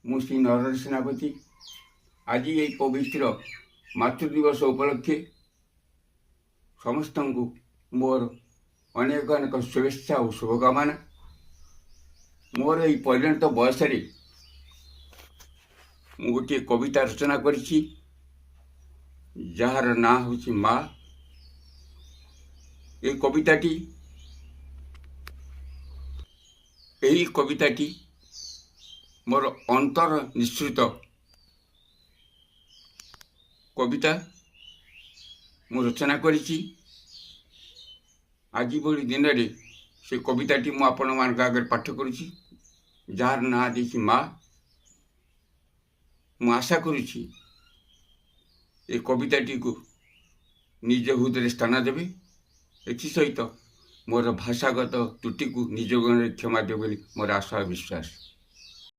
ମୁଁ ଶ୍ରୀ ନରହରି ସେନାପତି। ଆଜି ଏହି ପବିତ୍ର ମାତୃ ଦିବସ ଉପଲକ୍ଷେ ସମସ୍ତଙ୍କୁ ମୋର ଅନେକ ଅନେକ ଶୁଭେଚ୍ଛା ଓ ଶୁଭକାମନା। ମୋର ଏହି ପରିଣତ ବୟସରେ ମୁଁ ଗୋଟିଏ କବିତା ରଚନା କରିଛି, ଯାହାର ନାଁ ହେଉଛି ମା। ଏହି କବିତାଟି ମୋର ଅନ୍ତର ନିଃସୃତ କବିତା ମୁଁ ରଚନା କରିଛି। ଆଜି ଭଳି ଦିନରେ ସେ କବିତାଟି ମୁଁ ଆପଣମାନଙ୍କ ଆଗରେ ପାଠ କରୁଛି, ଯାହାର ନାଁ ଦେଇଛି ମା। ମୁଁ ଆଶା କରୁଛି, ଏ କବିତାଟିକୁ ନିଜ ହୃଦୟରେ ସ୍ଥାନ ଦେବେ। ଏଥିସହିତ ମୋର ଭାଷାଗତ ତ୍ରୁଟିକୁ ନିଜ ଗୁଣରେ କ୍ଷମା ଦେବେ ବୋଲି ମୋର ଆଶା ଓ ବିଶ୍ୱାସ।